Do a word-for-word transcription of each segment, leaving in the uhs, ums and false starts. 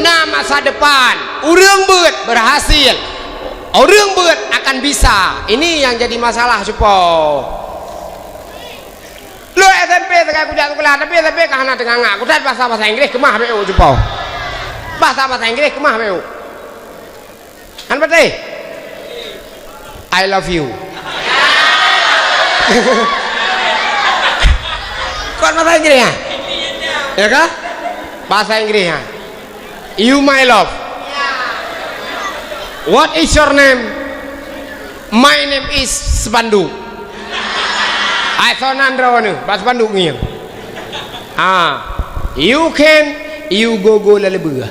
Na masa depan. Ureuëng beuet berhasil. Ureuëng beuet akan bisa. Ini yang jadi masalah, cupo. Lôn S M P sagai kujak sekolah, tapi S M P ka hana teungangak. Kutat bahasa, bahasa Inggris keumah beu, cupo. Bahasa, bahasa Inggris keumah beu. Kan beutôi? I love you. Kon bahasa Inggris, ya? Ya kan? Bahasa Inggris, ya. You my love. What is your name? My name is Spanduk. Ai sonan droeneuh, bak spanduk ngieng. Ah, you can, you go go lalebeuh.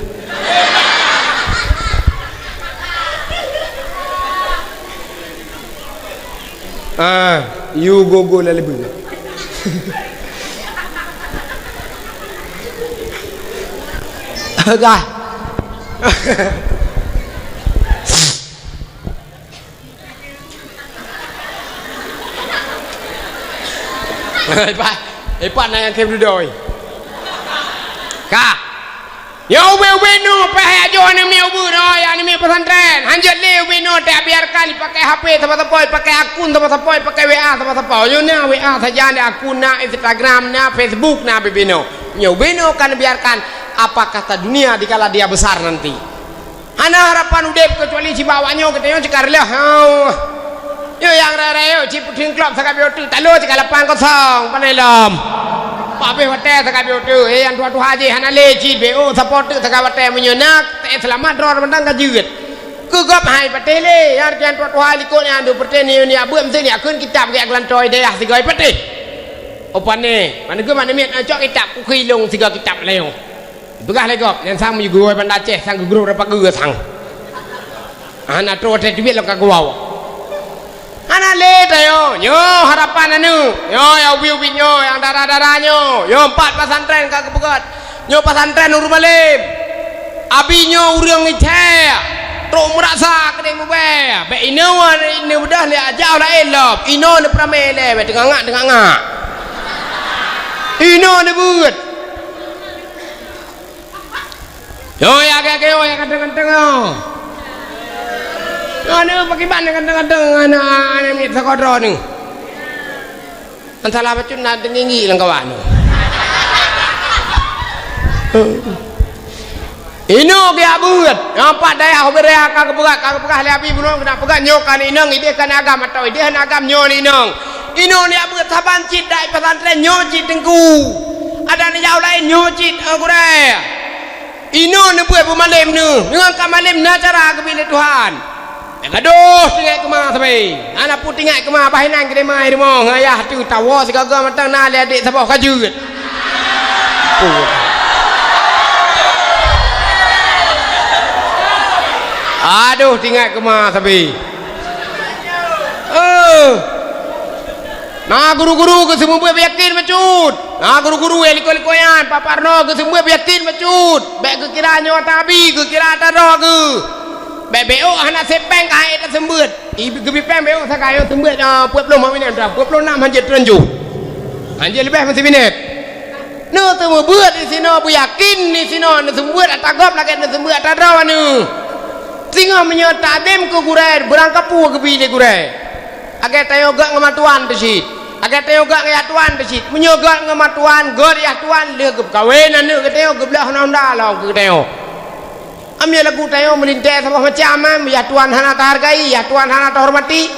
Ah, you go go lalebeuh. Dah. Ipat, ipat na nyang khem dudoe. Ka. Nyoe ubé-ubé nyoe payah jak aneuk miet ubeut nyoe, aneuk miet pesantren. Hanjeuet lé ubé nyoe teubiarkan pakai H P sapo-sapo, pakai akun sapo-sapo, pakai W A sapo-sapo. Nyoe na W A saja, na akun, na Instagram, na Facebook, na ubé nyoe. Nyoe ubé nyoe kan biarkan apa kata dunia dikala dia besar nanti. Hana harapan udeb keucuali sibak awak nyoe, geutanyoe cit ka reuloh. Hau. Nyoe nyang raya-raya cit peuting klop sagai bioteuk, talo cit ka lapan kosong, pandai lom. Pak beh watèe sagai bioteuk, eh, nyang tuha-tuha jih hana lé cit beh, oh, sapo teuk sagai watèe meunyoe na, teu seulamat droe mantong ka jeuet. Keu gob hai patéh lé, nyang tuha-tuha likot nyan deuh peureté ni, ni abeuet meusti ni akheun kitab geuyak geulantoe dayah sigoe patéh. Oh, pane, mana geuh mana miet, cok kitab, kukhi lông sigoe kitab layoe. Peugah lé gob, nyan sang meuyue geuwoe Banda Aceh, sang geugroe rapa geue sang. Hana troh watèe teubiet lom ka geuwoe. Hana lé tanyoe, nyoe harapan aneuk. Nyoe nyang ubit-ubit nyoe, nyang dara-dara nyoe. Nyoe empat pesantren ka geupeugöt. Nyoe pesantren Nurul Malem. Abi nyoe ureueng Aceh. Trok meurasa keudéh mubèe. Bèk inoe neubeudoh lé aja laén lom. Inoe neupeuramé lé, bèk teungangak-teungangak. Inoe neubeuet. Yo, ya, ya, ya, ya, ganteng-ganteng, yo. Yo, ni pakiban ni ganteng-ganteng, anak, anak miet sakoh droeneuh. Masalah bacut na teunginggi lam kawan. Inoe geujak beuet. Nampak dayah ubé raya ka geupeugah, ka geupeugah lé Abi bunoe keunak peugah nyoe ka inong, idéh ka agam atau idéh agam nyoe inong. Inoe geujak beuet saban cit dai pesantren nyoe cit teungku. Ada neujak laén nyoe cit, eh, gurèe. Inoe neubeuet beumalém neuh, deungon ka malém na cara geubi lé Tuhan. Nyang gadôh tinggai keuma sabe. Hana peue tinggai keuma, bah inan keudéh mai rumoh ngon ayah teuh tawoe sigaga mantong na lé adék saboh ka jeuet. Aduh, tinggai keuma sabe. Eh. Na guru-guru geuseumeubeuet beuyakin bacut. Na guru-guru nyang likot-likot nyan, Pak Parno geuseumeubeuet beuyakin bacut. Bèk geukira nyoe ata Abi, geukira ata droe geuh. Bèk beuôk hana sép péng ka hai taseumeubeuet. I geubi péng beuôk sagai nyoe seumeubeuet, ah, peuet ploh lima minèt, peuet ploh nam hanjeuet teureunjoh. Hanjeuet leubèh meusiminèt. Neuseumeubeuet disinoe, beuyakin disinoe, neuseumeubeuet ata gob lagèe neuseumeubeuet ata droe neuh. Singoh meunyoe takzem keu gurèe, beurangkapeue geubi lé gurèe. Lagèe tanyoe göt ngon ma tuan teuh cit. Lagèe tanyoe göt ngon yah tuan teuh cit. Meunyoe göt ngon ma tuan, göt yah tuan lheueh geupeukawen aneuk geutanyoe geubloe honda-honda lom keu geutanyoe. Am nyoe lagu tanyoe meulintèe saboh macam, am, yah tuan hana tahargai, yah tuan hana tahormati.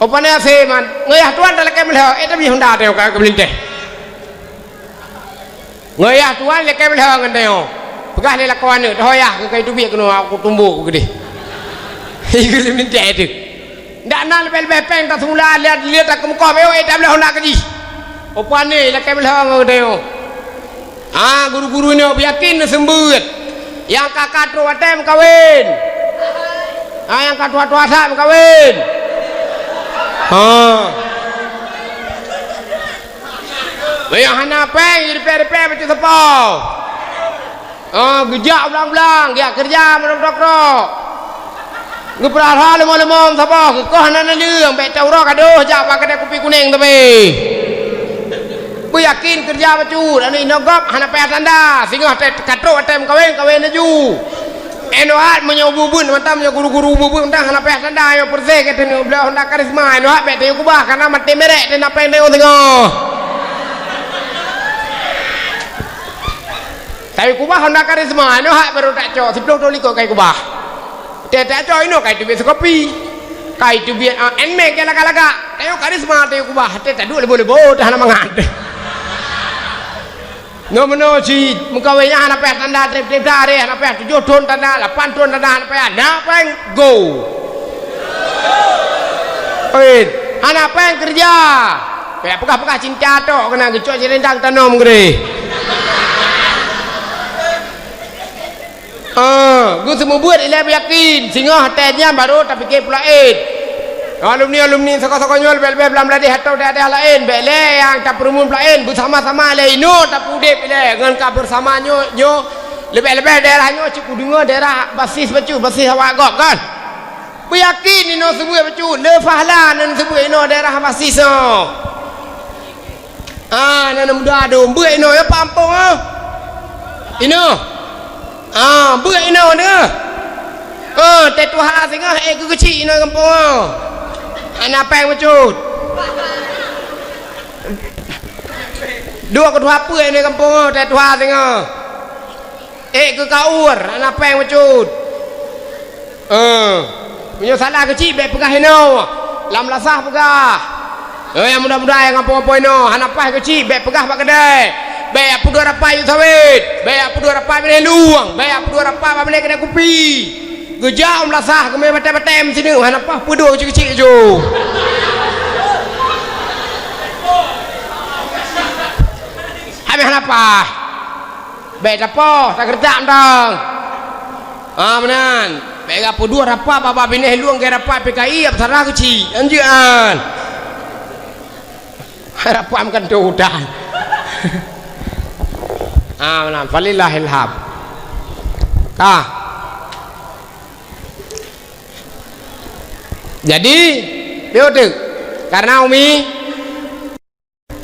Rupane asai man, ngon yah tuan talakèe meulhö, eh, tapi honda tanyoe ka geumeulintèe. Ngon yah tuan lakèe meulhö ngon tanyoe. Peugah lé lakoe aneuk, "Teuho yah, keu kai teubiet keunoe, aku tumbok keu keudéh." Ikeu lé meulintèe teuh. Ndak na leubeh-leubeh péng taseumula, lihat, lihat takeumeukoh beuh, eh, tabloe honda keu jih. Rupane lakèe meulhö ngon tanyoe. Ah, guru-guru nyoe beuyakin neuseumeubeuet. Nyang ka-ka trok watèe meukawen. Ah, nyang ka tuha-tuha that meukawen. Ha. Meunyoe hana péng, jidipèe-dipèe bacut sapo. Oh, geujak ulang-ulang, geujak keureuja meudrok-drok. Geupeurasa leumô-leumô sapo, geukoh hana neuleueng, bèk tauroe gadôh jak bak keudè kupi kunéng teubé. Beuyakin keureuja bacut, aneuk inong gob hana payah tanda, singoh teuka trok watèe meukawen, kawen laju. Inoe hat meunyoe ubeubeuen mantong, meunyoe guru-guru ubeubeuen mantong hana payah tanda, nyoe peureuséh ka teuneuk bloe Honda Karisma, inoe hat bèk tayue keubah, kareuna maté merek teuh na péng tayue singoh. Tayue keubah Honda Karisma, inoe hat barô tacok, siplôh thôn likot ka keubah. Teuka cok inoe ka iteubiet seukopi. Ka iteubiet, ah, Nmax nyang lagak-lagak. Tayue Karisma tayue keubah, teuka duek leubo-leubo teuh hana mangat. Nyoe meunoe cit, meukawen nyan hana payah tanda trép-trép dareh, hana payah tujoh thôn tanda, lapan thôn tanda, hana payah, na péng go. Oi, hana péng keureuja. Payah peugah-peugah cinta tok keunan geucok sirindang tanom geuréh. Ah, geuseumubeuet ilèe beuyakin, singoh watèe nyan barô tapike peulaén. Alumni-alumni sakoe-sakoe nyoe leubeh-leubeh blang Bangladesh atau daerah-daerah laén, bèk lé nyang tapeureumeun peulaén, beusama-sama lé inoe tapeudép ilèe ngon ka beusama nyoe, nyoe leubeh-leubeh daerah nyoe cit kudeungoe daerah basis bacut, basis awak gob kan. Beuyakin inoe seubeuet bacut, le fahla nan seubeuet inoe daerah basis nyoe. Ah, na, na muda dum, beuet inoe ya pampong ah. Inoe. Ah, beuet inoe deh. Ah, teutuha singoh ék keu keuchik inoe gampông ah. Hana péng bacut. Dua keu tuha peue inoe gampông ah, teutuha singoh. Ék keu kaur, hana péng bacut. Eh, meunyoe salah keuchik bèk peugah inoe, lam lasah peugah. Eh, nyang muda-muda nyang ngampo-ngampo inoe, hana paih keuchik bèk peugah bak keudè. Bèk jak peuduek rapat yue sawét, bèk jak peuduek rapat binéh lueng, bèk jak peuduek rapat bak binéh keudè kupi. Geujak u lasah geumè batèe-batèe meusineuk, hana paih peuduek keuchik-keuchik ju. Habéh hana paih. Bèk tapoh, takeureutak mantong. Ah, meunan. Bèk gak peuduek rapat bak binéh lueng gak rapat P K I, ap salah keuchik. Anjeuet an. Rapat meukan tu udah. Ah, meunan. Falillahil hamd. Ka. Jadi, piôh teuk. Karena Umi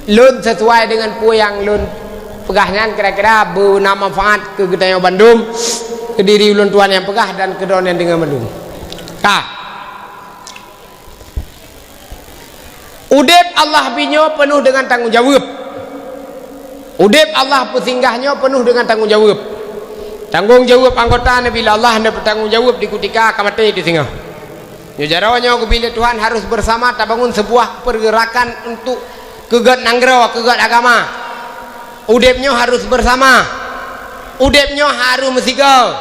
Lôn sesuai dengan peue nyang lôn peugah nyan kira-kira beuna manfaat keu geutanyoe bandum, keu diri ulôn tuan nyang peugah dan keu droeneuh nyang deungoe bandum. Ka. Udeb Allah binyoe peunoh deungon tanggong jaweueb. Udeb Allah peusinggah nyoe peunoh deungon tanggong jaweueb. Tanggong jaweueb anggota Nabi Allah na peutanggong jaweueb di kutika ka maté di singoh. Nyoe jaroe nyoe geubi lé Tuhan harôh beusama tabangun seubuah peurgeurakan untuk keu gét nanggroe, keu gét agama. Udeb nyoe harôh beusama. Udeb nyoe harôh meusigoe.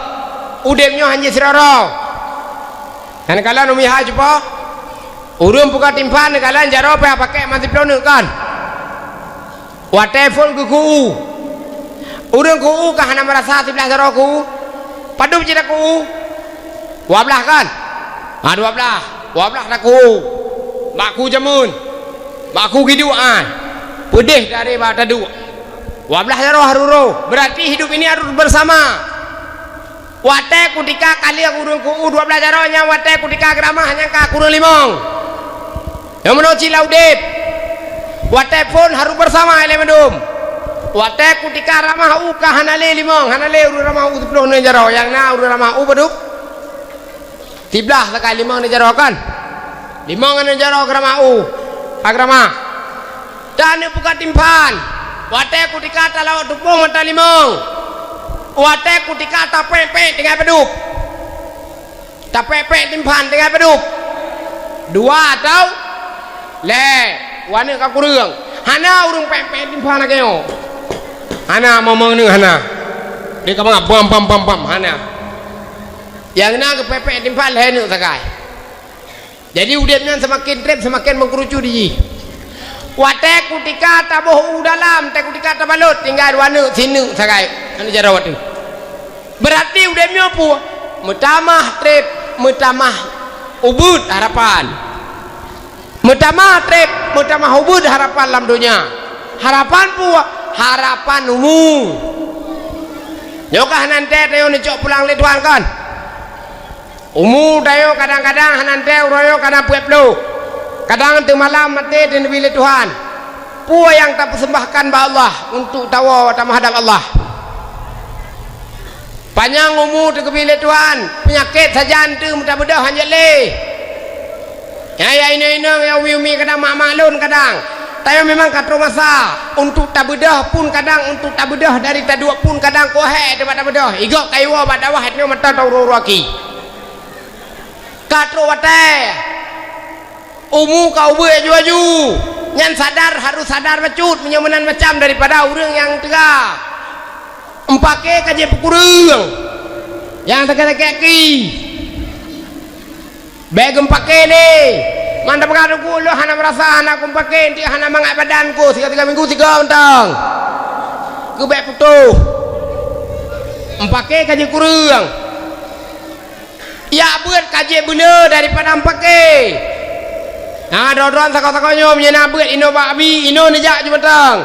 Udeb nyoe hana jeuet sidroe-droe. Nyan kalon umi hai cupo. Ureuëng peugah timphan neukalon jaroe payah pakék mantong siploh neuk kan. Watée phon keu ku-u. Ureuëng ku-u ka hana meurasa siblaih jaroe ku-u. Padub cit taku-u? Dua blaih kan? Ha, dua blaih. Dua blaih taku-u. Bak ku jameun. Bak ku giduek ai. Peudeh dari bak taduek. Dua blaih jaroe harôh. Berarti hidup ini harus bersama. Watée kutika ka lheueh ureuëng ku-u dua blaih jaroe nyang watée kutika geuramah nyang ka kureueng limong. Nyang meunoe cit lam udeb. Watée phon harôh bersama ilée mandum. Watée kutika ramah u ka hana lé limong, hana lé ureuëng ramah u siploh neuk jaroe, nyang na ureuëng ramah u padub? Siblaih sakai limong neuk jaroe kan? Limong neuk jaroe geuramah u. Ka geuramah. Dan neuk peugah timphan. Watée kutika talawok tupông mata limong. Watée kutika tapék-pék tinggai padub. Tapék-pék timphan tinggai padub. Dua atau lhée. Waneuk ka kureueng. Hana ureuëng pék-pék timphan lagée nyoe. Hana momong neuk hana. Dia ka mangat bam bam bam bam hana. Nyang na geupék-pék timphan lhée neuk sagai. Jadi udeb nyan seumaken treb seumaken meukerucut jih. Watée kutika taboh u dalam, watée kutika tabalot tinggai dua neuk sineuk sagai. Hana jaroe watée. Berarti udeb nyoe peue? Meutamah treb, meutamah ubeuet harapan. Meutamah treb, meutamah ubeuet harapan lam donya. Harapan peue? Harapan umu. Nyoe kah nan tée tayoe neucok pulang lé Tuhan kon? Umu tayoe kadang-kadang hana tée uroe nyoe kadang peuet ploh. Kadang teumalam maté teuneubri lé Tuhan. Peue nyang tapeuseumbahkan bak Allah untuk tawoe tameuhadab Allah? Panyang umu teugeubri lé Tuhan, peunyakét sajan teuh meutabeudoh hanjeuet lé. Nyang ya inong-inong, ya umi-umi, kadang mak-mak lôn kadang. Tanyoe memang ka troh masa untuk tabeudoh pun kadang, untuk tabeudoh dari taduek pun kadang, kohé teuma tabeudoh. Igop kayue bak dakwah nyoe mantong taurô-urô aki. Ka troh watée. Umu ka ubeuet aju-aju. Nyan sadar, harôh sadar bacut meunyoe meunan macam daripada ureuëng nyang teuga. Meupaké ka jipeukureueng. Nyang teuka-teuka ki. Bék geumeupaké lé. Man tapeugah teungku, lôn hana meurasa, hana geumeupaké, enteuk hana mangat badan ku, siga-siga minggu siga mantong. Keu bék putôh. Meupaké ka jikureueng. Jak beuet ka jeuet beuleu daripada meupaké. Na droe-droe sagoe-sagoe nyoe meunyoe na beuet inoe bak abi, inoe neujak ju mantong.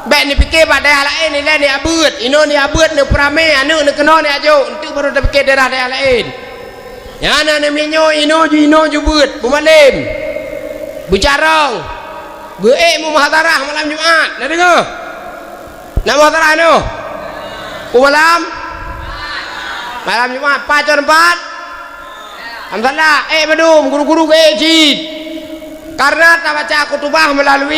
Bék neupiké bak dayah laén ilée neujak beuet, inoe neujak beuet neupeuramé aneuëk neukeunoe neujak jok, enteuk barô tapiké daerah-daerah laén. Nyan na neuminyueng inoe ju inoe ju beuet, beumalem, beucarông, geuék muhadharah malam Jumat. Na deungoe? Na muhadharah nyoe? Peue malam? Malam Jumat, pajan teumpat? Lam salah, ék mandum, guru-guru geuék cit. Karena tabaca khutubah meulalu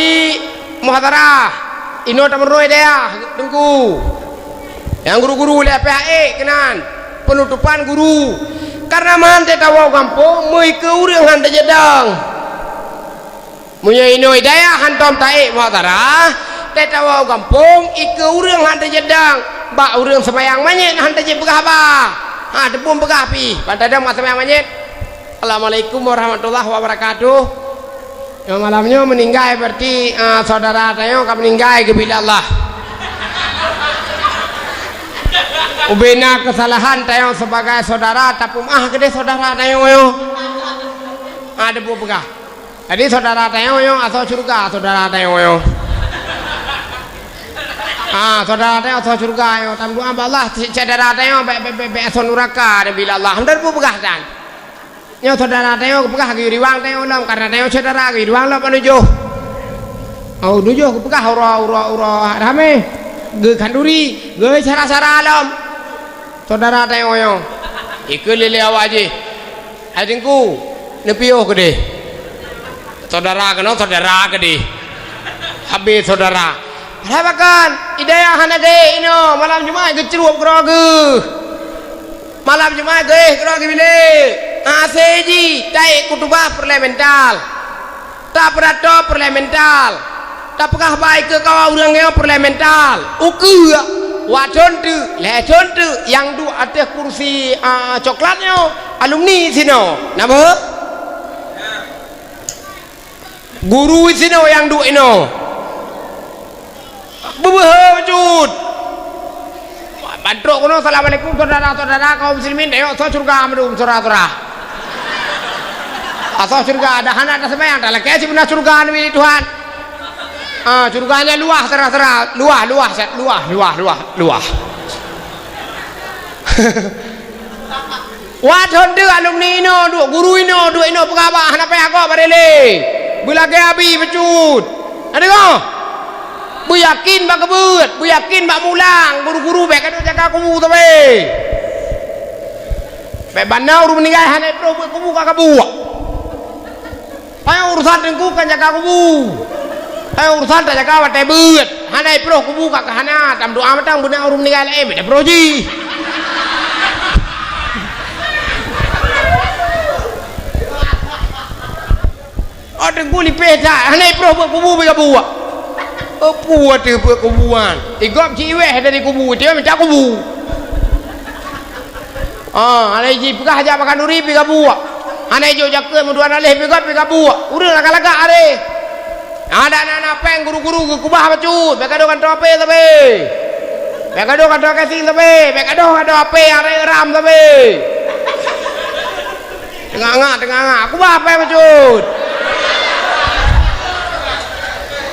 muhadharah. Inoe tameurunoe dayah teungku. Nyang guru-guru lé P H E keunan, penutupan guru. Karena man teuh tawoe u gampông, meu ikeue ureuëng han teujeudong. Meunyoe inoe dayah hantom taék muhadharah, teuh tawoe u gampông, ikeue ureuëng han teujeudong, bak ureuëng seumayang manyét han teujipeugah haba. Ha, teupeue peugah pih, ban tadong mak seumayang manyét. Assalamualaikum warahmatullahi wabarakatuh. Nyoe malam nyoe meuninggai, berarti, eh, saudara tanyoe ka meuninggai geubri lé Allah. Ubena keusalahan tanyoe sibagai saudara, tapeumaah keudeh saudara tanyoe nyoe. Ha, teupeue peugah. Jadi saudara tanyoe nyoe asoe syeuruga, saudara tanyoe nyoe. Ah, saudara tanyoe asoe syeuruga nyoe. Tameudoa bak Allah, syedara tanyoe bék, bék, bék, bék asoe nuraka, Nabi Allah. Hana teupeue peugah tan. Nyoe saudara tanyoe geupeugah geuyue riwang tanyoe lom, karena tanyoe syedara geuyue riwang lom anu joh. Oh, nujoh geupeugah uroe, uroe, uroe ramé. Geukhanduri, geucara-cara lom. Saudara tanyoe nyoe. Ikeue lé-lé awak jih. Hai Teungku, neupiôh keudeh. Saudara keunoe, saudara keudeh. Habéh saudara. Hai pakon, i dayah hana geuék inoe, malam Jumat geucrôb keudroe geuh. Malam Jumat geuék keudroe geuh bilék. Hase jih, taék khutubah peureulée mental. Tapeurato peureulée mental. Tapeugah bai keu kawa ureuëng nyoe peureulée mental. Ukeue, wak thon teuk, lhée thon teuk, nyang duek ateueh kursi, a, coklat nyoe, alumni sinoe. Na beuh? Guru sinoe nyang duek inoe. Beubeuhe bacut. Ban trok keunoe, "Assalamualaikum, saudara-saudara kaum muslimin." Tayok, soe syeuruga mandum, saudara-saudara. Asoe syeuruga, dah hana taseumayang, talakée sibeuna syeuruga neubi Tuhan. Ah, syeuruga nyan luwah, saudara-saudara. Luwah, luwah, set, luwah, luwah, luwah, luwah. Wak thon teuk alumni inoe duek, guru inoe duek inoe peugah bak hana payah gob barele. Beulagée abi bacut. Na deungoe? Beuyakin bak keubeuet, beuyakin bak mulang, guru-guru bék gadôh jaga kubu sabe. Bék bana ureuëng meuninggai hana itroh beuet kubu ka kabuek. Hai urusan teungku kan jaga kubu. Hai urusan tajaga watée beuet. Hana iproh kubu ka, ka hana, tameudoa mantong beuna ureuëng meuninggai laén, beda proh jih. Oh, teungku lipéh that, hana iproh beuet kubu beuet kubu. Oh, peue teuh beuet kubuan. Igop jiwéh dari kubu, dia minta kubu. Ah, hana jipeugah jak makan duri pi gabuek. Hana jok jakeuet meudua naleh pi got pi gabuek. Ureuëng lagak-lagak aré. Ada aneuk-aneuk péng guru-guru geukubah bacut. Bék gadôh kantô H P sabe. Bék gadôh kantô casing sabe. Bék gadôh kantô H P aré ram sabe. Teungangak, teungangak. Kubah péng bacut.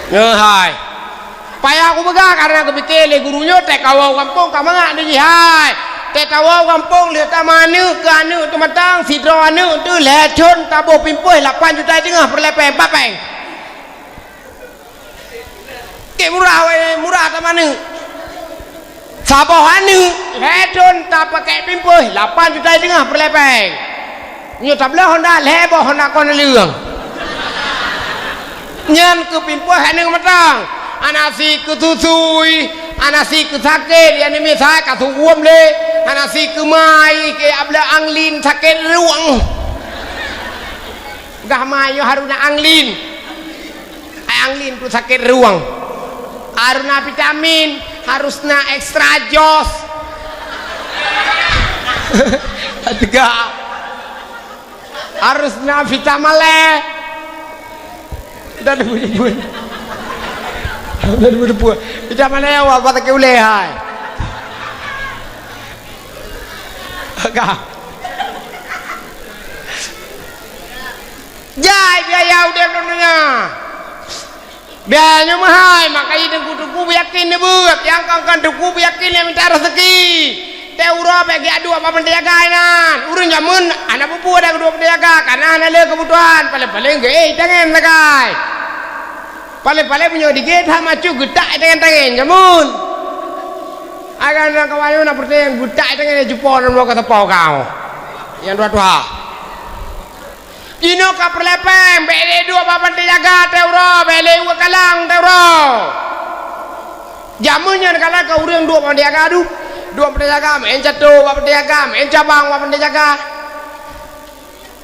Nyoe hai. Payah kupeugah, karena geupiké lé guru nyoe, teuka woe u gampông ka mangat jih hai. Teuka woe u gampông lheueh tamah aneuk keu aneuk teumatang, sidroe aneuk teuh lhée thon taboh pimpôh lapan juta teungoh peureulée péng, pat péng. Murah, weh, murah tamaneuek. Saboh aneuëk, lhèe thon tapakèk pimpôh, lapan juta teungoh peureulèe pèng. Nyoe tabloe honda, lhèe boh honda kon leueng. Nyan keu pimpôh aneuëk mantong. Hana sie keu susui, hana sie keu sakét, nyang nyoe misai ka suuem lé, hana sie keu mai, keu abla anglin sakét rueng. Gah mai nyoe harus na anglin. Ai anglin tu sakét rueng. Harus na vitamin, harus na extra jos. Tiga. Harus na vitamin le. Dan pun. Dan pun. Vitamin le awak buat sakét ulèe hai. Ka. Jai biaya udép lôn nyoe. Biaya nyoe meuhai, maka jih teungku-teungku beuyakin neubeuet, nyang kon-kon teungku beuyakin lé mita raseuki. Teuh uroe bèk geujak duek bak peuntèe jaga inan. Ureueng jameun hana peue-peue dak duek peuntèe jaga, kana hana lé keubutuhan, paleng-paleng geuéh tangen sagai. Paleng-paleng meunyoe digét that macu geutak tangen-tangen jameun. Agan na kawan na peureuteng geutak tangen jupo dan dua kata pau kau. Nyang dua tuha. Jinoe ka peureulèe pèng, bèk lé duek bak peuntèe jaga teuh uroe, bèk lé ueh kalang teuh uroe. Jameun nyan kalheuh ka ureueng duek bak peuntèe jaga, duek bak peuntèe jaga, meu'en cato bak peuntèe jaga, meu'en cabang bak peuntèe jaga.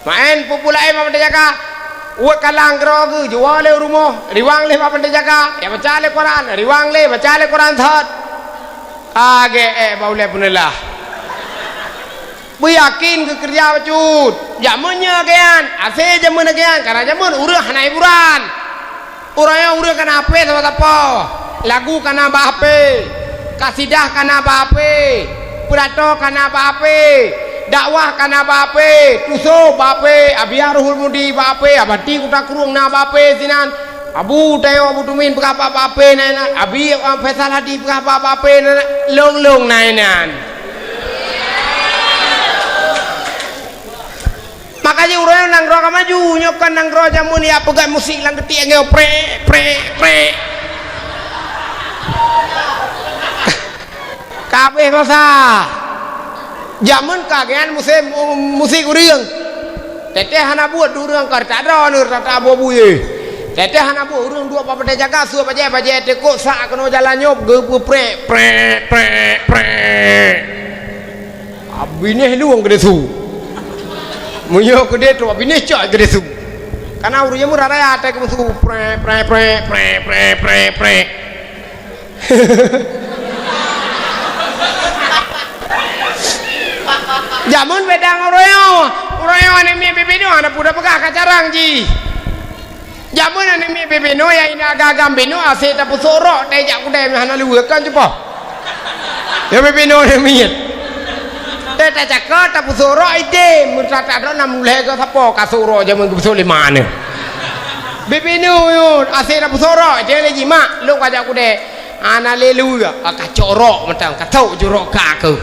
Meu'en peue-peue laén bak peuntèe jaga. Ueh kalang keudroe geuh, jiwoe lé u rumoh, riwang lé bak peuntèe jaga, ya baca lé Quran, riwang lé, baca lé Quran that. Ka geuék bak ulèe peuneulaih. Beuyakin keu keureuja bacut. Jameun nyoe lagèe nyan, asèe jameun lagèe nyan, karena jameun ureueng hana hiburan. Uroe nyoe ureueng kana HP sapo-sapo. Lagu kana bak HP. Kasidah kana bak HP. Peurato kana bak HP. Dakwah kana bak HP. Tuso bak HP. Abi Ruhul Mudi bak HP. Abati Kuta Krueng na bak HP sinan. Abu Tayo Abu Tumin peugah bak-bak HP na inan. Abi Faisal Hadi peugah bak-bak HP na inan. Long-long na inan. Maka jih uroe nanggroe ka maju, nyoe kan nanggroe jameun ya peugah musik lam geutiek nyoe prek, prek, prek. Ka habéh masa. Jameun ka geuyan musém, musik ureueng. Teuh-teuh hana buet ureueng ka rata droeneuh rata-rata buet buye. Teuh-teuh hana buet ureueng duek bak peuntèe jaga, sue bajèe-bajèe teukok sak keunoe jalan nyoe geupeuprek, prek, prek, prek. Binéh lueng keudeh su. Meunyoe keudeh trok binéh cok keudeh su. Kana ureueng jameun raya atai keumeusu prek, prek, prek. Jameun beda ngon uroe nyoe. Uroe nyoe aneuk miet bibinoe hana peue tapeugah ka carang jih. Jameun aneuk miet bibinoe ya ina agam-agam binoe asèe tapeusok rok teuh jak kudèe meuhana luweue kan cupoh. Ya bibinoe aneuk miet. Teuh tacakot tapeusok rok item meutatak droe nam lhèe go sapo ka sok rok jameun geupeusok lé ma nyoe. Bibinoe nyoe asèe tapeusok rok item lé jih mak lôn ka jak kudèe. Hana lé luweue, ka cok rok mantong, ka cok jurok ka keuh.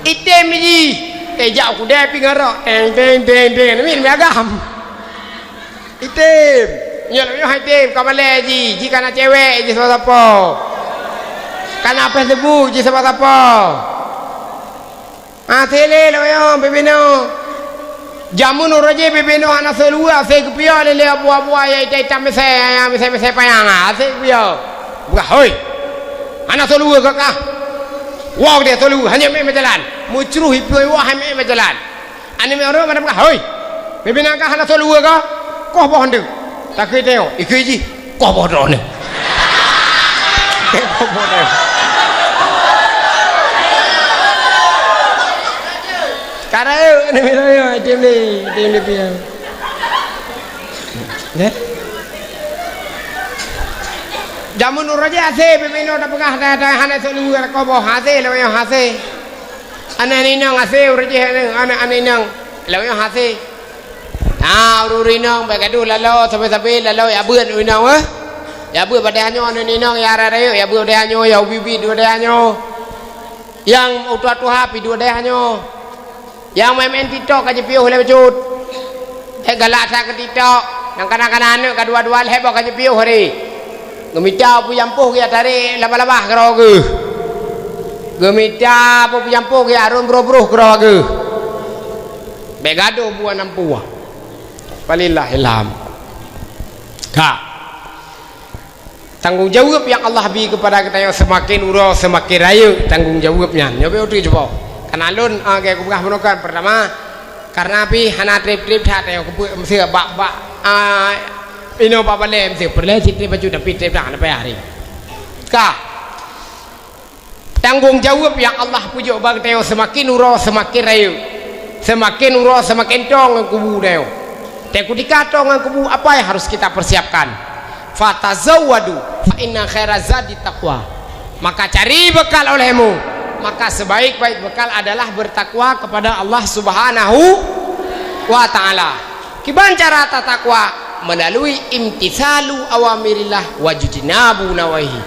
Item jih, teuh jak kudèe pih ngon rok, teng, teng, teng, teng, namiet mi agam. Item, nyoe lom nyoe hai item, ka malèe jih, jih kana cewek jih sapo-sapo. Kana Facebook jih sapo-sapo. Asèe lé lôn nyoe bibinoe. Jameun uroe jih bibinoe hana seuleue asèe geupiôh lé lé abu-abu ya itam-itam misèe ya misèe-misèe panyang asèe geupiôh. Peugah, "Hoi! Hana seuleue kah kah? Woe deh seuleue hana mé meujalan. Meucruh ipiôh iwoe hana mé meujalan." Aneuk miet ureueng mandum peugah, "Hoi! Bibinoe kah hana seuleue kah? Koh boh nteuk." Takheun teuh, ikheun jih. Koh boh droeneuh. Koh boh droeneuh. Ka rayeuk ni, rayeuk, item ni, item ni piang. Neh. Jameun uroe jih asèe, bibinoe tapeugah, ta-, ta-, hana seuleue, koh boh, asèe, lôn nyoe asèe. Aneuk inong asèe, uroe jih aneuk, aneuk, aneuk inong, lôn nyoe asèe. Na ureueng inong bèk gadoh laloe sabe-sabe laloe ya beuet inong eh. Ya beuet padahai nyoe aneuk inong ya rayeuk ya beuet padahai nyoe ya ubi-ubi dua padahai nyoe. Nyang tuha-tuha pih dua padahai nyoe. Nyang main-main TikTok ka jipiôh lé bacut. Eh galak that keu TikTok. Nyang kana-kana aneuk ka dua-dua lhèe boh ka jipiôh hari. Geumita peue jampoh geutarek labah-labah keudroe geuh. Geumita peue jampoh geurhom broh-broh keudroe geuh. Bék gadôh buah nampuah. Falillahil hamd. Ka. Tanggong jaweueb nyang Allah bi keupada geutanyoe seumaken uroe seumaken rayeuk tanggong jaweueb nyan. Nyoe beu uteuk cuba. Kana lôn, ah, gaya kupeugah bunoe kan, peurtama, kareuna pih hana treb-treb that tanyoe keupeue meuseu bak, bak, ah, inoe bak balée meuseu peureulée cit treb bacut tapi treb that hana payah ri. Ka. Tanggong jaweueb nyang Allah peujok bak geutanyoe seumaken uroe seumaken rayeuk, seumaken uroe seumaken tong ngon kubu tanyoe. Teukutika tong ngon kubu, apa yang harus kita persiapkan? Fatazawwadu fa inna khaira zadi taqwa. Maka cari bekal olehmu, maka sebaik-baik bekal adalah bertakwa kepada Allah Subhanahu wa Ta'ala. Kiban cara tatakwa? Melalui imtithalu awamirillah wajtinabu nawahi.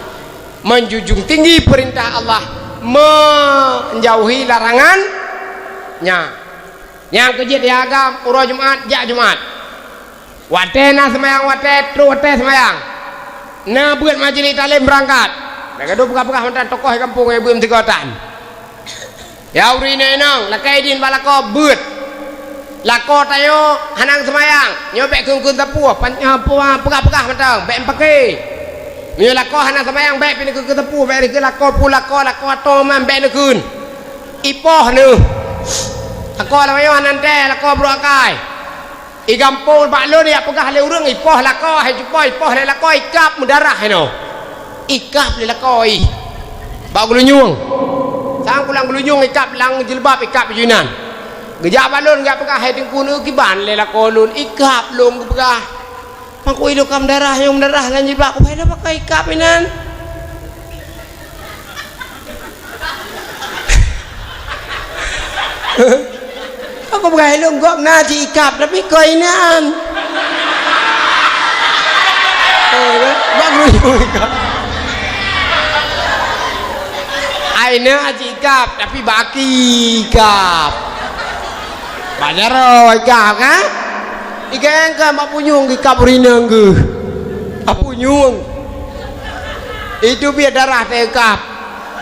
Menjunjung tinggi perintah Allah, menjauhi larangan-Nya. Nyang keujeuet ya agam, uroe Jumat, jak Jumat. Watée na seumayang, watée trok watée seumayang. Na beuet majelis taklim beurangkat. Lagée dua peugah-peugah mantong tokoh gampông nyang beuet meusigoe tan. Ya ureuëng inong-inong, lakée idin bak lakoe beuet. Lakoe tanyoe hana geuseumayang, nyoe bék kheun-kheun sapeue, pan-, eh, peugah-peugah mantong, bék meupaké. Meunyoe lakoe hana seumayang, bék pih neukheun keu sapeue, bék neukheun lakoe peue lakoe, lakoe atoe man, bék neukheun. Ipoh neuh. Lakoe lam ayoh hana teuntée, lakoe brok akai. I gampông bak lôn jak peugah lé ureuëng, ipoh lakoe, hai cupo ipoh lé lakoe, ikab meudarah inoe. Ikab lé lakoe. Bak geulinyueng. Sang kulang geulinyueng ikab lam jilbab, ikab baju inan. Geujak bak lôn jak peugah, hai teungku, neukiban lé lakoe lôn, ikab lôn geupeugah. Mangkuk ilôn ka meudarah, nyang meudarah lam jilbab, kubai lôn pakai ikab inan. Aku peugah ilôn gob na jiikab, tapi keu inan. Oh, ya? Bak geulinyueng ikab. Ai na jiikab, tapi bak aki ikab. Bak jaroe ikab, kan? Ikab kan bak punyueng ikab ureuëng inong geuh. Bak punyueng. Itu biet darah teuikab.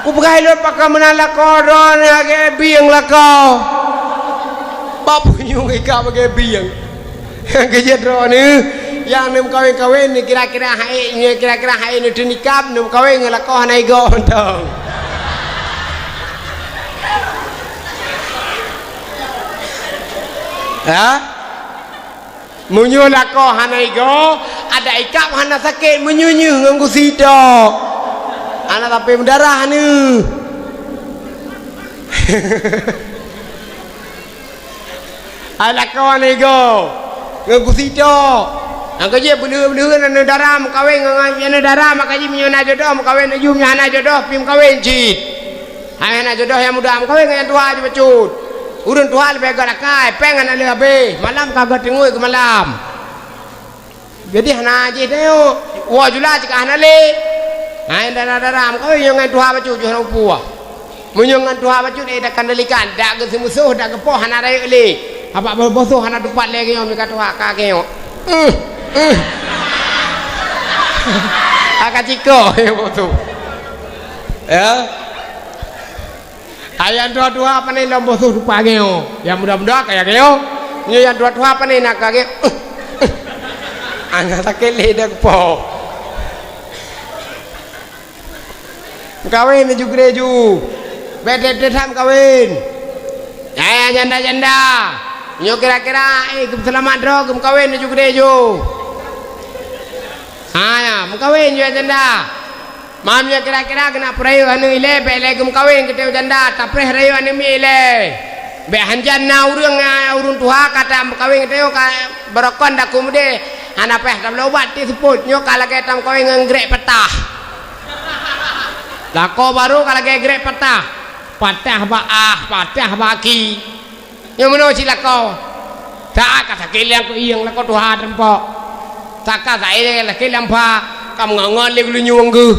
Kupeugah ilôn pakon meunan lakoe droeneuh lagée bieng lakoe. Bak punyueng ikab lagée bieng. Geujeuet droeneuh nyang neumeukawen-kawen kira-kira hai, kira-kira hai neuteunikab neumeukawen ngon lakoe hana igoe mantong. Ha? Meunyoe lakoe hana igoe, adak ikab hana sakét, meunyeue-nyeue ngon gusi tok. Hana sampai meudarah neuh. Hai lakoe hana igoe, ngon gusi tok. Nyang keujeuet beuleuheuen-beuleuheuen aneuk dara meukawen ngon, ngon aneuk dara, maka jih meunyoe na jodoh meukawen, meunyoe hana jodoh pih meukawen cit. Hai hana jodoh nyang muda meukawen ngon nyang tuha jih bacut. Ureuëng tuha leubeh gét akai, péng hana lé habéh, malam ka gét teungoh keu malam. Jadi hana jih tanyoe, woe jula cit ka hana lé. Hai dara-dara meukawen nyoe ngon tuha bacut jih hana upua. Meunyoe ngon tuha bacut, eh, takendalikan, dak geuseumusoh, dak geupoh hana rayeuk lé. Abak boh-bosoh hana tupat lé geuh nyoe mika tuha ka geuh nyoe. Uh, uh. Aka ciko bosoh. Ya. Ayah tuha-tuha pane lom bosoh tupat geuh nyoe. Nyang muda-muda kaya geuh nyoe. Nyoe nyang tuha-tuha pane na ka geuh. Uh, uh. Hana sakét lé dak geupoh. Meukawen laju keudeh ju. Bék treb-treb that meukawen. Hai janda-janda. Nyoe kira-kira, eh, keu peuseulamat droe geumeukawen laju keudeh ju. Ha, ya, meukawen ju janda. Mam nyoe kira-kira keuneuk peurayeuk aneuk ilée, bék lé geumeukawen keu janda, tapreh rayeuk aneuk miet ilée. Bék hanjan na ureuëng, ureuëng tuha ka tameukawen keu tanyoe ka barokon daku meudeh. Hana payah tabloe ubat ti seupôt, nyoe ka lagée tameukawen ngon grék patah. Lakoe barô ka lagée grék patah. Patah bak ah, patah bak aki. Nyoe meunoe cit lakoe. Saát ka sakét lé nyang keuieng lakoe tuha teumpok. Saka saát lé sakét lam pha, ka meungon-ngon lé geulinyueng geuh.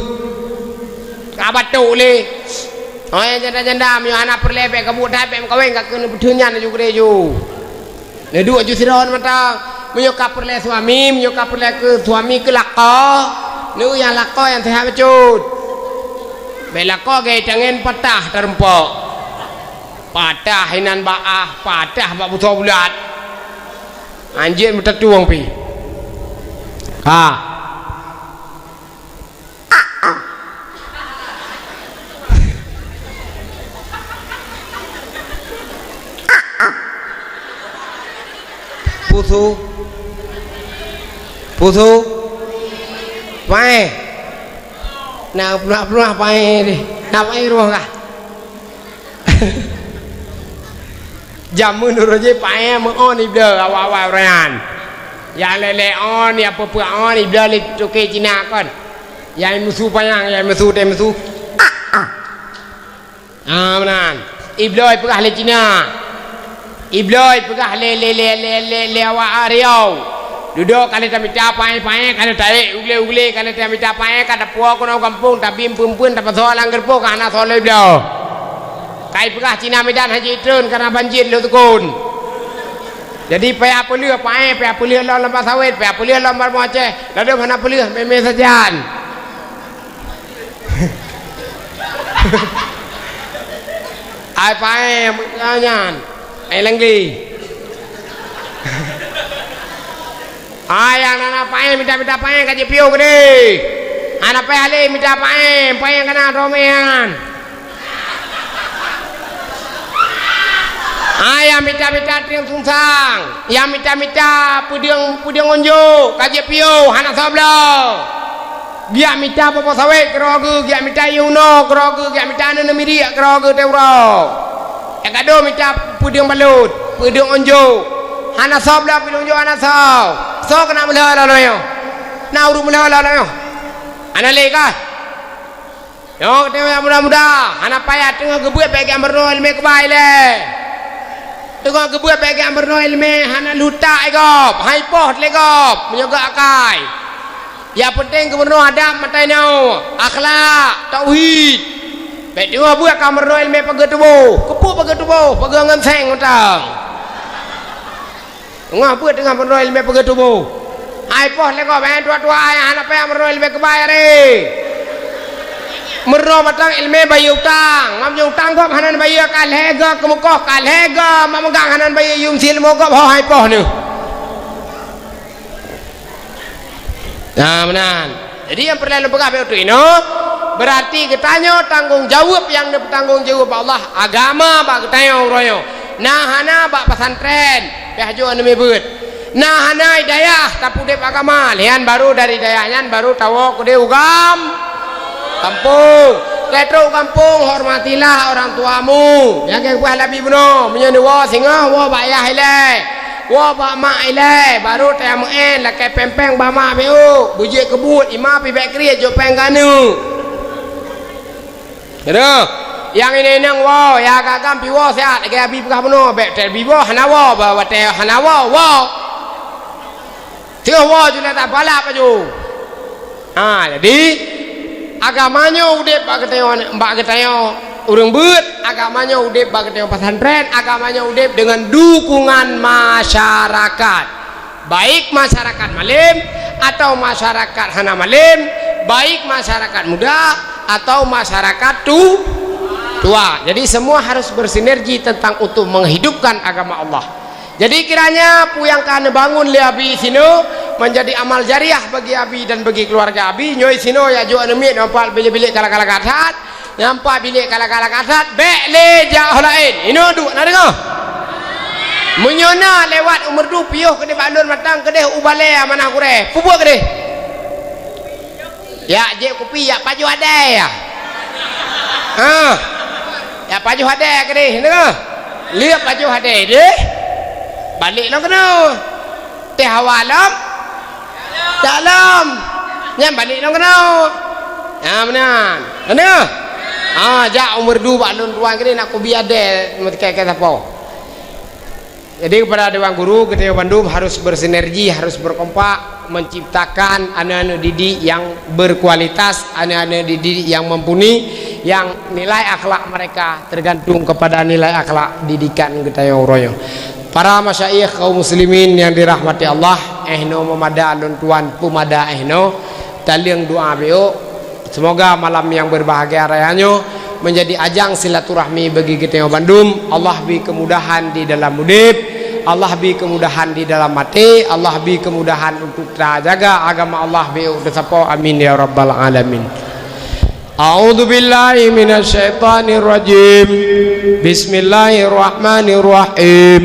Ka batok lé. Hai janda-janda, meunyoe hana peureulée bék kabuet that, bék meukawen ka keuneuk peuteunyan laju keudeh ju. Neuduek ju sidroe mantong. Meunyoe ka peureulée suami, meunyoe ka peureulée keu suami keu lakoe, Neu nyang lakoe nyang seuhat bacut. Bèk lakoe gaya tangen patah teurumpok. Patah inan bak ah, patah bak busoe bulat. Anjeut meutatueng pih. Ha. Peue su? Peue su? Paéh. Na peuluah-peuluah paéh deh. Na paéh rumoh kah? Jameun uroe jih paéh meu'on ibloe awai-awai uroe nyan. Nyang lé-lé on, nyang peue-peue on ibloe lé toke Cina kon. Nyang meusu panyang, nyang meusu teuh meusu. Ah, meunan. Ibloe peugah lé Cina. Ibloe peugah lé, lé, lé awak Riau. Dudoe ka lheueh tamita paéh-paéh, ka lheueh taék u glé-u glé, ka lheueh tamita paéh, ka tapuwoe keunoe gampông, tabim peuen-peuen, tapasoe lam geureupoh, ka hana soe lé ibloe. Ka ipeugah Cina Medan hana jitreun kareuna banjir lheueh teukon. Jadi payah peuleueh paéh, payah peuleueh lom lam sawét, payah peuleueh lom lam Aceh, ladôm hana peuleueh, mé-mé sajan. Ai paéh nyan, ai lengli. Ai nyang na paéh mita-mita paéh ka jipiôh keudéh. Hana payah lé mita paéh, paéh nyang kana droe mé nyan. Ai nyang mita-mita trieng sungsang, nyang mita-mita peudeueng, peudeueng unjok ka jipiôh, hana soe bloe. Geujak mita poh-poh sawét keudroe geuh, geujak mita ié unoe keudroe geuh, geujak mita aneuk-aneuk midiek keudroe geuh teuh uroe. Nyang gadôh mita peudeueng balot, peudeueng unjok. Hana soe bloe peudeueng unjok, hana soe. Soe keuneuk meulhô lom nyoe? Na ureueng meulhô lom nyoe? Hana lé kah? Nyoe teuh nyang muda-muda, hana payah teungoh geubeuet bèk geujak meurunoe ileumèe keubai lé. Teungoh geubeuet bèk geujak meurunoe ileumèe, hana lheueh tak lé gob, han ipoh lé gob, meunyoe geuh akai. Nyang peunteng geumeurunoe adab mata inoe, akhlak, tauhid. Bèk teungoh beuet ka meurunoe ileumèe pageue tuboh. Keupeue pageue tuboh? Pageue ngon seng mantong. Teungoh beuet teungoh meurunoe ileumèe pageue tuboh. Hai poh lé gob, hai tuha-tuha, hai hana payah meurunoe ileumèe keubai aré. Meurunoe batang ileumèe bayeue utang. Meunyoe utang gob hana neubayeue, ka lhèe goe keumeukoh, ka lhèe goe mak meugang hana neubayeue, yum si leumo gob ho hai poh neuh. Nah, meunan. Jadi nyang peureulèe lôn peugah bèk utoe inoe, beurati geutanyoe tanggông jaweueb nyang neupeutanggông jaweueb bak Allah, agama bak geutanyoe uroe nyoe. Na hana bak pesantren, payah jok aneuk miet beuet. Na hana i dayah tapeuudép agama, lheuh nyan baru dari dayah nyan baru tawoe keudéh u gam-, gampông. Ka trok u gampông, hormatilah orang tuamu. Nyang ka geupeugah Nabi bunoe, meunyoe neuwoe singoh, woe bak yah ilèe. Woe bak mak ilèe, baru tameu'en lakèe péng-péng bak mak beuh, beujeuet keu buet, ima pih bèk kriet jok péng keu aneuk. Keunoe, nyang inong-inong woe, nyang agam-agam pih woe siat, lagèe Abi peugah bunoe, bèk teubi woe hana woe, bah watèe hana woe, woe. Teuh woe ju lé tabalap laju. Ha, jadi, agama nyoe udép bak geutanyoe, bak geutanyoe ureueng beuet, agama nyoe udép bak geutanyoe pesantren, agama nyoe udép deungon dukungan masyarakat. Baik masyarakat malém atau masyarakat hana malém, baik masyarakat muda atau masyarakat tu-, tua. Jadi, semua harus bersinergi tentang untuk menghidupkan agama Allah. Jadi, kiranya peue nyang ka neubangun lé Abi sinoe menjadi amal jariah bagi Abi dan bagi keluarga Abi. Nyoe sinoe jak jok aneuk miet, nampak bilék-bilék ka lagak-lagak that, nampak bilék ka lagak-lagak that, bèk lé jak ho laén. Inoe duek na deungoe. Meunyoe na lewat u Meureudu piôh keudéh bak lôn mantong keudéh u balèe Amanah Gurèe. Peubuet keudéh. Jak jép kupi, jak pajoh adèe, ya. Ha. Jak pajoh adèe keudéh, deungoe. Lheueh pajoh adèe deh. Balék lom keunoe. Teuh hawa lom. Jak lom. Nyan balék lom keunoe. Ha, meunan. Deungoe. Ha, jak u Meureudu bak lôn tuan keudéh nak kubi adèe meutika sapo. Jadi, kepada Dewan Guru, geutanyoe bandum harus bersinergi, harus berkompak, menciptakan aneuk-aneuk didik yang berkualitas, aneuk-aneuk didik yang mumpuni, yang nilai akhlak mereka tergantung kepada nilai akhlak didikan geutanyoe uroe nyoe. Para masyayikh kaum muslimin yang dirahmati Allah, eh noe meumada lôn tuan peumada eh noe. Taleueng doa bacut. Semoga malam nyang berbahagia raya nyoe menjadi ajang silaturahmi bagi geutanyoe bandum. Allah bri kemudahan di dalam udép, Allah bri kemudahan di dalam até, Allah bri kemudahan untuk tajaga agama Allah bacut teusapo. Amin ya rabbal alamin. A'udzubillahi minasyaitonirrajim. Bismillahirrahmanirrahim.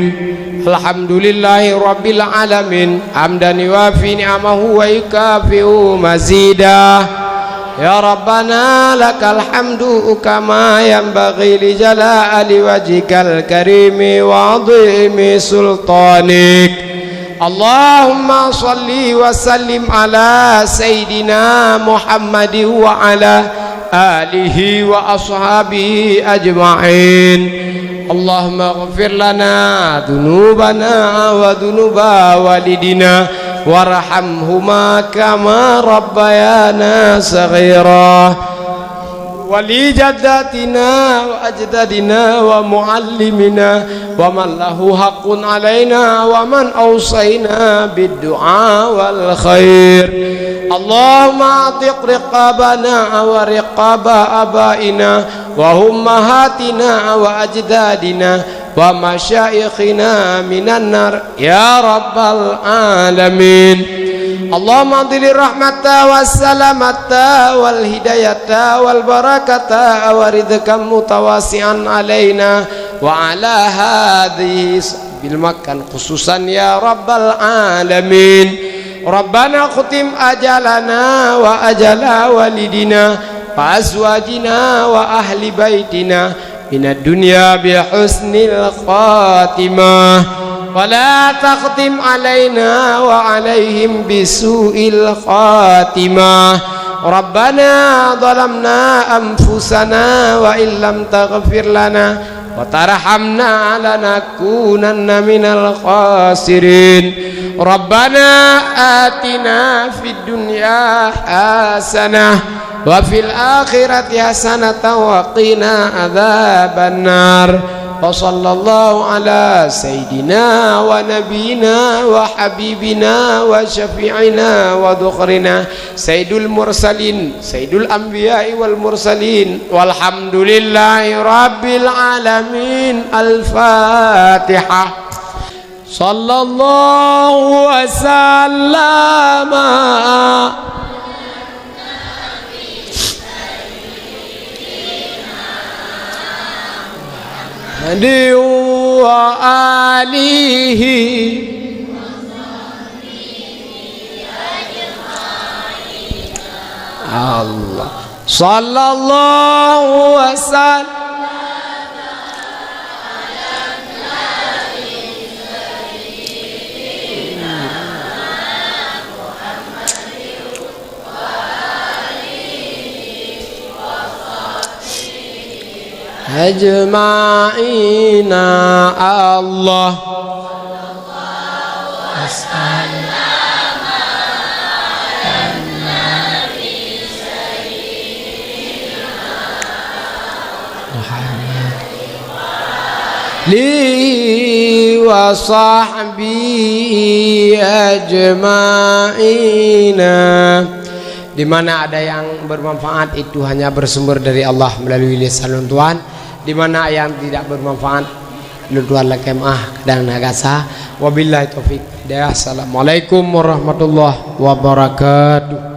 Alhamdulillahi rabbil alamin. Hamdan yuwafi ni'amahu wa yukafi'u mazidah. Ya Rabbana lakal hamdu kama yanbaghi li jalali wajhikal karimi wa 'azimi sultanik. Allahumma shalli wa sallim ala Sayyidina Muhammadin wa ala alihi wa ashabihi ajma'in. Allahumma ighfir lana dzunubana wa dzunuba walidina warhamhuma kama rabbayana shaghira. Wa li jaddatina wa ajdadina wa muallimina wa man lahu haqqun alaina wa man awsaina bid du'a wal khair. Allahumma atiq riqabana wa riqaba abaina wa ummahatina wa ajdadina wa masyaikhina minan nar ya rabbal alamin. Allahumma adkhilhir rahmata was salamata wal hidayata wal barakata wa rizqan mutawasi'an alaina wa ala hadhihi bil makan khususan ya rabbal alamin. Rabbana khutim ajalana wa ajala walidina wa azwajina wa ahli baitina minad dunya bi husnil khatimah, wa la takhtim alaina wa alaihim bi su'il khatimah. Rabbana zalamna anfusana wa illam taghfir lana wa tarhamna lanakunanna minal khasirin. Rabbana atina fid dunya hasanah wa fil akhirati hasanatan wa qina adzabannar. Wa sallallahu ala sayyidina wa nabiyyina wa habibina wa syafi'ina wa dhukhrina sayyidul mursalin, sayyidul anbiya'i wal mursalin. Walhamdulillahi rabbil alamin. Al-Fatihah. Sallallahu wa sallama Muhammadin wa alihi. Allah. Sallallahu wa sallam. Ajma'ina Allah. Muhammad. Li wa sahbihi ajma'ina. Di mana ada yang bermanfaat, itu hanya bersumber dari Allah melalui lisan lôn tuan. Di mana yang tidak bermanfaat, lôn tuan lakée meu'ah kadang na gasa. Wabillahi taufik. Dah, assalamualaikum warahmatullahi wabarakatuh.